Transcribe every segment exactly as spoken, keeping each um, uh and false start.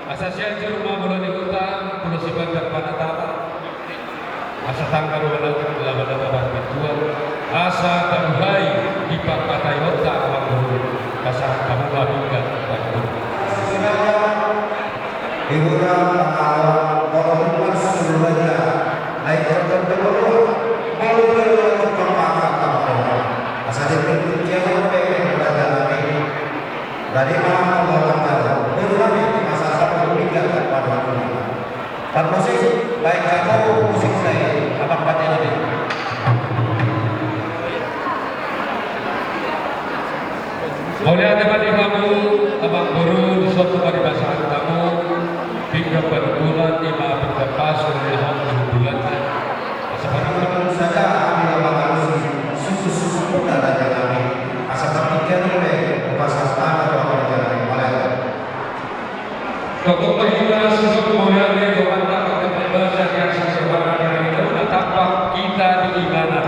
Asa sian jur ma mula ni huta, mula sipandak panatapan. Asa tangga rualan, laban na tabar pintuan. Asa taruhai di pangkataion ta amang boru. Asa tamuha pinggan tamuha. Di huta Pangalawan, molo tung marsiulahon na i tongtong do molo, molo do molo tongtong maka tongtong. Asa di pintu dia molo pe raja nami. Jadi malam Allah Taala, boru nami, masa sama pinggan tamuha. Parmusik, baen hamu musik na i, amang pate nami. Mauliate ma di hamu, amang boru, dison ma dipasahat hamu pinggan panungkunan, ima pinggan pasu, ima pinggan bulan. Asa panungkunan saja, amang boru, susu-susu pun ada di kami. Asa terpikir, pasahat hamu, amang boru. Tongtong ma hita sisongon mauliate, dohot na pake pembaca di angsa sehari-hari, na tampak hita di ibana.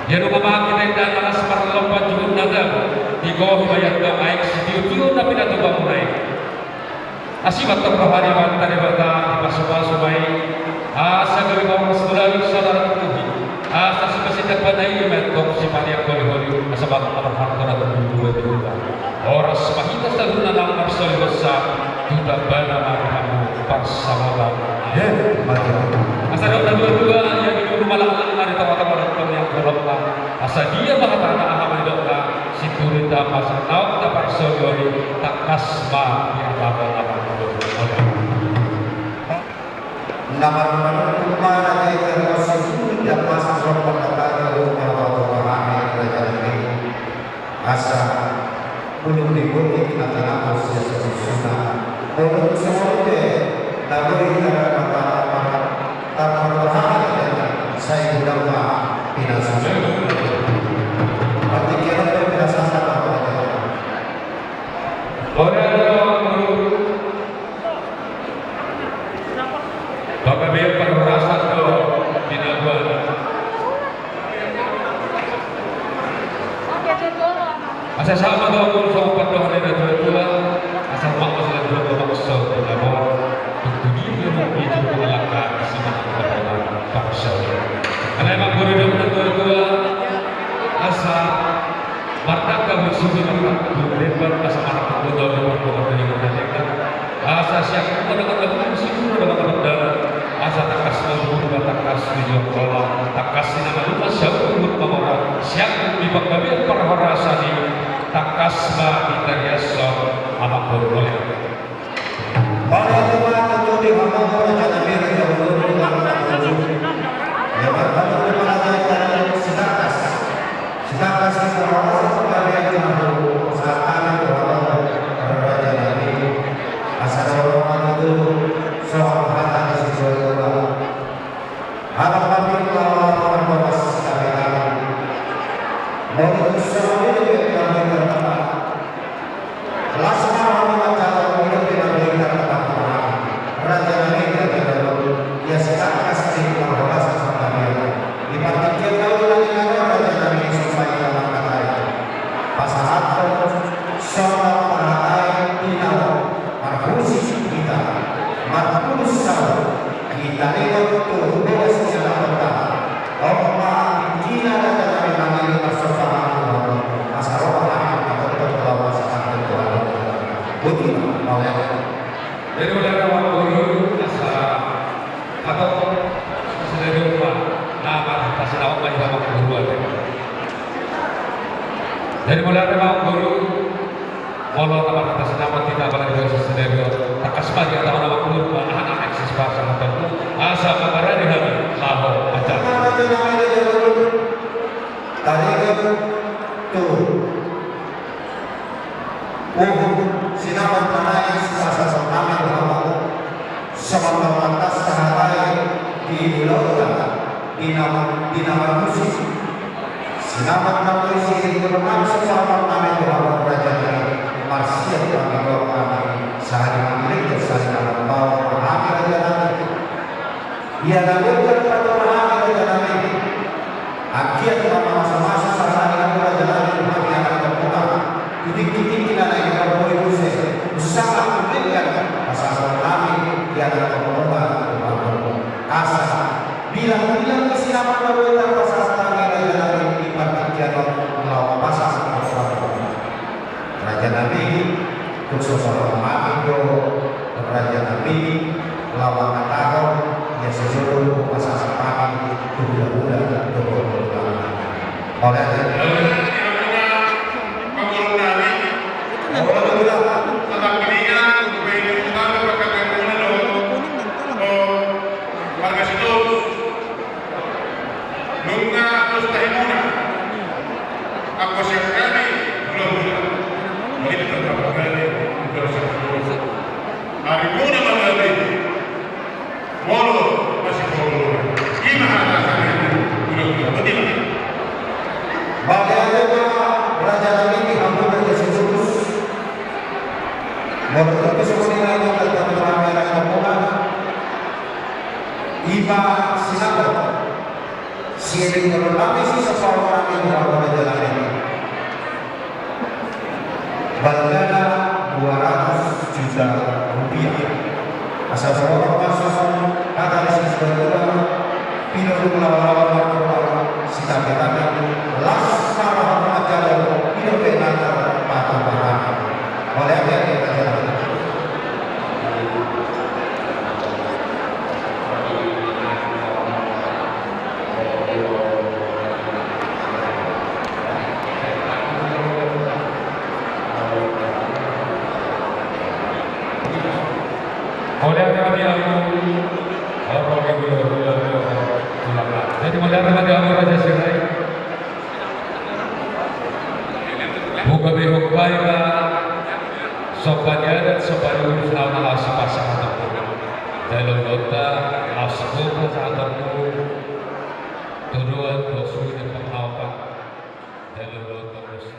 Dia dong ama kita inda na las marlompan juhut na tabo, di gohi ma i antong aek sitio-tio na pinatupa muna i. Asi ma antong roha ni Amanta Debata, dipasu-pasu ma i. Asa gabe mauras tu langit saudara tuhi. Asa sipasindak panaili ma antong sipaliang holi-holi. Asa bangga marharta na tumbuh di huta. Horas ma hita saluhutna na marsolihonsa tu tambana ma di hamu parsamotan. Asa dok na tua-tua, ia di guru malakna di tama-tama dohot tong yang kolomna. Asa dia ma hatana aha ma didokna, situtu ma sanaon taparsolihon i, tangkas ma dihatahon aha ma didok. Na marmanungkun ma raja i, terus situtu ma sanaon taparsolihon i, raja i. Asa bulung ni bulung i na tinapas ia sasusuna. Bulung samonite na boi na mata apa tanpa berharap, sai gudang ma pinasusun. Partingkian itu pinasusun apa? Ora ada. Pagabean parhorasan do di na dua. Asa sama do hamu songon pandohan ni na tua-tua. Asa mangkos lan dua mangkos so di na dua. Tutu di dua mangkos itu mangkos langka di sini. Paksa. Karena emang guru dong na tua-tua. Asa martangka musuhi martangka lebar, asa martangka lebar. Asa siak ma na martangka musuhi na martangka. Asa tangkas ma umur ma tangkas di jongkola, tangkas di na malua siak umur ma mora, siak di panggabean parhorasan i, tangkas ma di tariason amang boru. Pada tua tentu di hambamu raja nami raja ulun di dalam tujuh. Ya berkata kepada raja sitangkas. Sitangkas di dalam penggabean di hambamu saat kami di hambamu raja nami. Asa dohot ma tutu songon hata ni situa-tua. Hata pamit lawan marbolas kami kami. Molo tung songon i do kami terpaksa. Las ma roha ni manjalo molo pe na boi tarpatupa. Raja nami, raja nami, ia sitangkas di parhorasan sangkamian. Di partingkian na uli nami raja nami, sumpahi na mangkatai. Pasahathon songon pahatai di na marhusi hita, marpudun saut. Di taringot tu bolas ni anak kota. Oma, tingkina na tata memang ini maksud sama aku. Asa roha hami na tongtong lawan sangkamian Tuhan. Boti ma, mauliate. Jadi mauliate amang boru, asa hatop, asa dari rumah. Nah, asa sinawak lagi amang boru ada. Jadi mauliate amang boru. Molo na marhata sinamot hita apalagi di sisi sendiri, tangkas ma dihatahon amang boru, aha na eksis pasahatonmu, asa pamarani hami laho acara. Taringot tu uhum sinamot na naeng sipasahaton nami tu hamu. Songon na martangkas tahatai di ulaonta di na, di na marmusi. Sinamot na marisi di gurunami, sinamot nami tu hamu raja nami, marsiap hami dohot hami sahali mangilengkon sahali na mambahen hami raja nami. Ia na legan patupa hami raja nami. Anggiat ma mamasumasu sahali na raja nami tu hami anak pamuna. Tu tingki-tingki na naeng marboi muse. Usaha tu legan. Nami, tung so saur malam do raja nami, laho manghatahon ia sisongon pasahat nami tu hulahula dohot tulang nami. Mauliate. Mauliate. Marga Sitorus. Nunga dos tahimuna. Anggo sian hami hulahula, mauliate ma hami. Arimuna ma gabe. Molo masihol. Ima hata hami hulahula. Boti ma. Mauliate ma raja nami di hamuna Raja Sitorus. Molo tung so songon i nang, tanda tu hami anak hamuna. Ima sinangkot. Sieleng tolong nami, sisa parumaen nami, parumaen nami. Balgana dua ratus juta rupiah. Asa songon i ma songon hata ni situa-tua, pinodung laho-laho marhobas, sitangke-tangke, las ma roha manjalo, pinodung pe nang patupahan. Mauliate. Mauliate ma di hamu. Jadi mauliate ma di hamu Raja Sirait. Buka be hok bai ma somba ni adat, somba ni ulos, na laos sipasahaton. Jala ulaonta laos sipasahaton tu doan dohot suhi ni pangaokan. Jala ulaonta ulos